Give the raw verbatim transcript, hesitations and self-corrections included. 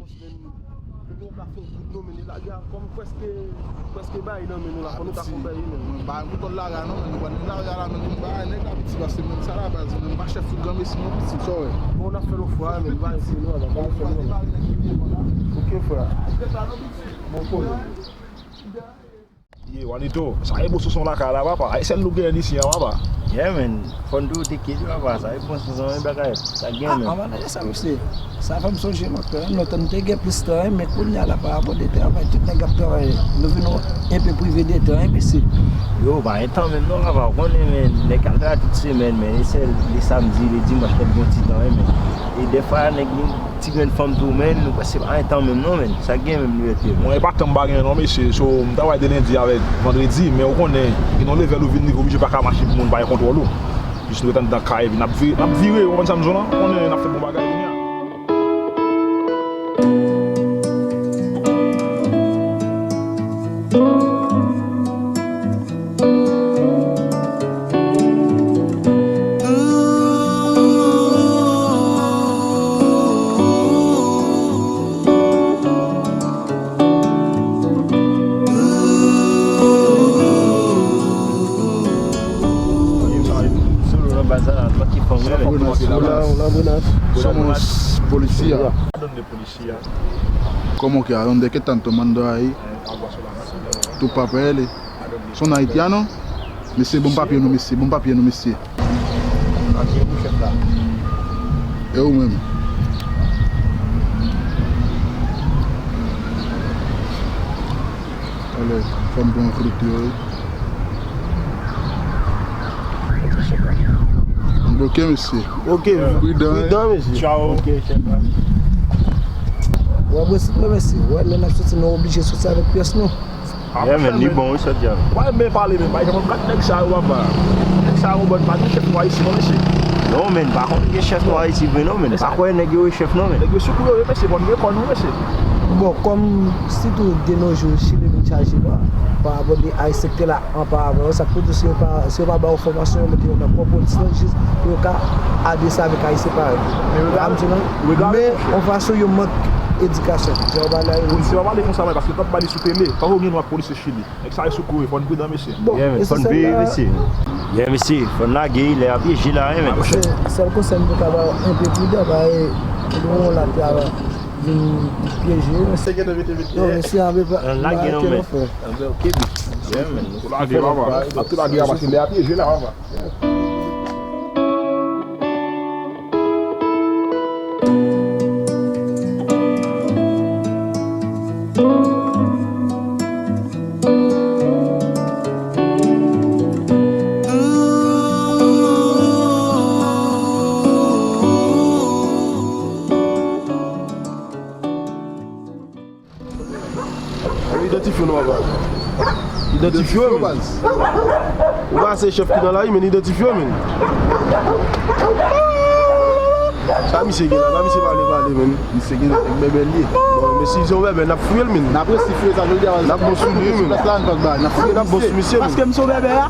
Menm, menm yo ka fè yon kout non, men lage a kòm prèske, prèske bay nan men nou la, fò nou ka fè yon bay, men. Mwen pa yon kout lage a non, men nou pa ni lage a la, men nou pa nèg Ayiti, paske menm sa la baz, menm pa chèf tout granmesi non, pitit, sa w wè. Bon, n ap fè l yon fwa, men bay se nou, bay se nou. Ok, frè. Bon, konnen. Ye, Wanito, sa e bon sonson lakay la, papa. E sèl nou genyen isi an, papa. Yeah, man. Fò n tou te kite, papa. Sa e bon sonson, e bagay. Sa gen, ah, men. An, an, sa, mesye. Sa fè m sonje lontan. Lontan, nou te gen plis tan, men kounye a la, pa rapò de travay, tout nèg ap travay. Nou vin enpe prive de tan, mesye. Yo, pa gen tan menm, non, papa. Ou konnen, men, nèg k al travay tout semèn, men. E sèl le samdi, le dimanch, nèg gen ti tan, men. E dèfwa, nèg gen ti grenn fanm tou, men, nou prèske pa gen tan menm non, men. Sa gen menm, Libète? Mwen, e pa tan m pa gen non, mesye. So, m travay de lendi avèk vandredi, men ou konnen, gen yon levèl ou vin rive, oblije pa ka mache pou moun pa gen kontwòl ou. Jis nou ret anndan kay, epi n ap vi-, n ap vire, ou konprann sa m di w lan? Ou konnen n ap fè bon bagay kounye a. Buenas, hola, hola, buenas. Somos policía. ¿Cómo que a dónde que están tomando ahí? Tu papeles. Son haitiano? Mesye, bon papye nou, mesye, bon papye nou, mesye. E ou menm? Ale, fò m pran foto yo, wi. Ok, mesye. Ok, pridan, pridan, mesye. Tchao. Ok, chèf la. Wè, mwen, mesye. Wè, lè n ap soti, nou oblije soti avèk pyès nou. Yeah, men, li bon, wi, sòt djab. Mwen renmen pale, men, pa egzanp, gad nèg sa yo, papa. Nèg sa yo, bon, pa gen chèf nou Ayiti, non, mesye. Non, men, pa konn gen chèf nou Ayiti vre, non, men. Pa kwè nèg yo e chèf, non, men. Nèg yo sou kou yo, mesye, bon, gen kò nou, mesye. Bon, kòm sitou de nos jours, Chili vin chaje pa, pa rapò de ay sektè la, anparavan, sa k pou di, si yo pa, si yo pa ba yo fòmasyon, yo mete yo nan kò polis lan, jis pou yo ka adrese avèk Ayisyen parèy. Men, yon fason, yo mank edikasyon. Jan yo pale a yo. Polisye pa pale konsa, men, paske tanp ba li sou tele. Tankou gen nwa polisye Chili. Nèg sa yo sou kou yo, fò n pridan, mesye. Bon, yeah, men, fò n veye, mesye. Yeah, mesye, fò n lage, lè a pyeje la, wi, men. Sèl konsèy m te ka ba yo, enpe pridan, pa e, e gen yon lòt la vin pyeje, mesye. Yo, mesye, anpe pa lage non, men. Anpe, ok, bi. Yeah, men. Tou lage, papa. Ap tou lage a, paske lè a pyeje la, papa. Idantifye w non, papa. Idantifye w, men. Ou pa se chèf ki nan lari, men idantifye w, men. Sa misye gen la, pa misye pale, pale, men. Misye gen nèg bèbè l ye. Bon, men si se yon bèbè, n ap fouye l, men. N ap resi fouye sa, jodi a. N ap bon sou li, men. N ap fouye, n ap bon sou misye, men. Paske m se yon bèbè a.